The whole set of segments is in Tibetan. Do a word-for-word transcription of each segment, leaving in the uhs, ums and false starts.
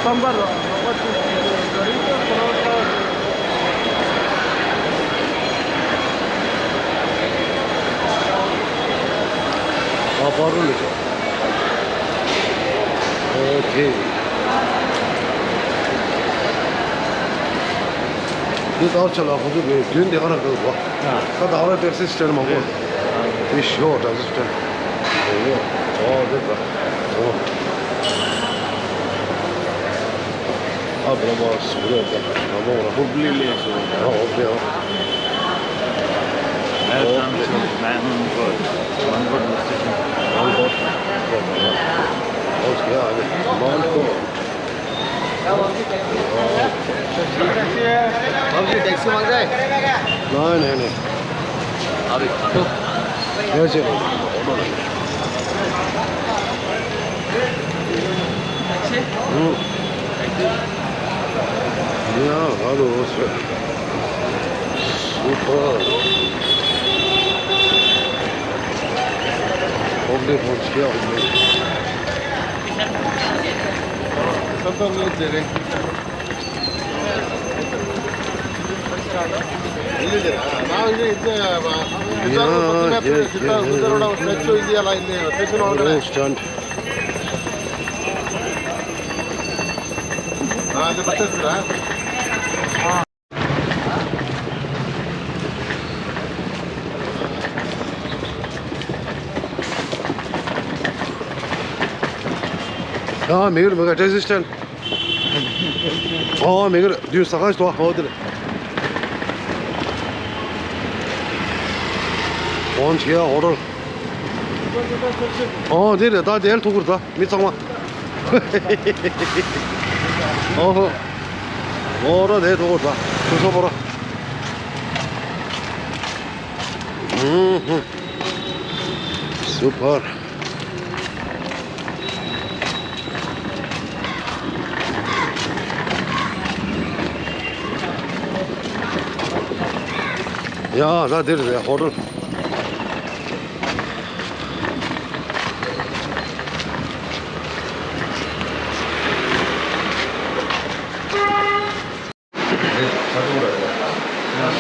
Number, number two, ཨ་པ་རུ་ལེ། ཨོ་ཁེ། འདི་ལྟར་ཆ་ལ་ཁོ་ཚོ་གི་མདུན་དེ་ག་ན་འགྲོ་བ། ད་ད་ར་ཊེག་སི་སི་ཊེན་ཌི་མང་པོ། འདི་ཤོ་ཊེག་སི་སི་ཊེན་ཌི། ཨོ་འདི་ད། ཨོ། ཨ་བྲོ་བ་སུ་རེད་ད། ཨ་མོ་ར། ཧུབ་ལི་ལས་སུ། ཨ་ཧུབ་ལི་ཨ། Welcome to Mangalore, Mangalore station. Mangalore. ཨོ་ཁེ། ཨ་ནི་མང་པོ། बाबूजी, टैक्सी मांग रहा है? नहीं, नहीं, नहीं। अभी तो कैसे? हम्म। यहाँ, हेलो, सुपर। ओके, पहुंच गया हूँ मैं। ཡང་མི་འགྱུར་མི་འགྱུར་ཊེ་སི་སི་ཊེན་ཌི། ཨོ་མི་འགྱུར་དུས་ས་ཁ་ཞིག་ཏུ་ཨོ་དེ་ལ། ཨོ་ཆེ་ཨོ་རོལ། ཨོ་དེ་ལ་ད་དེ་ལ་ཐུག་གུར་ད་མི་ཚང་མ། ཨོ་ཧོ། ཨོ་རོ་དེ་ཐུག་གུར་ད་ཐུག་སོ་པོ་རོ། ཨུ་ཧུ། སུ་པར། ཡ་ད་འདིར་རེད་ཧོ་ཊེལ།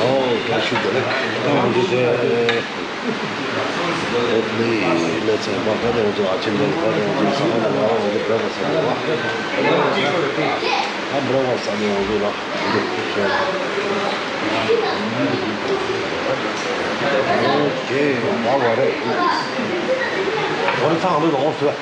ཨོ་བཀྲ་ཤིས་བདེ་ལེགས། ཨོ་འདི་དེ། ཨོ་ལེ་ལེ་ཚན་པ་ཁ་དེ་འོ་ཚོ་ཨ་ཆེན་དེ་ཁ་དེ་འོ་ཚོ་ས་ཁ་དེ་ལ་འོ་ཚོ་བྲེ་བ་ས་དེ་ལ། ཨ་བྲེ་བ་ས་དེ་འོ་ཚོ་ལ་འདི་ཤོད། ཨོ་ཁེ་མ་བ་རེད། འོ་ཚང་ལོ་འོ་ཚོ།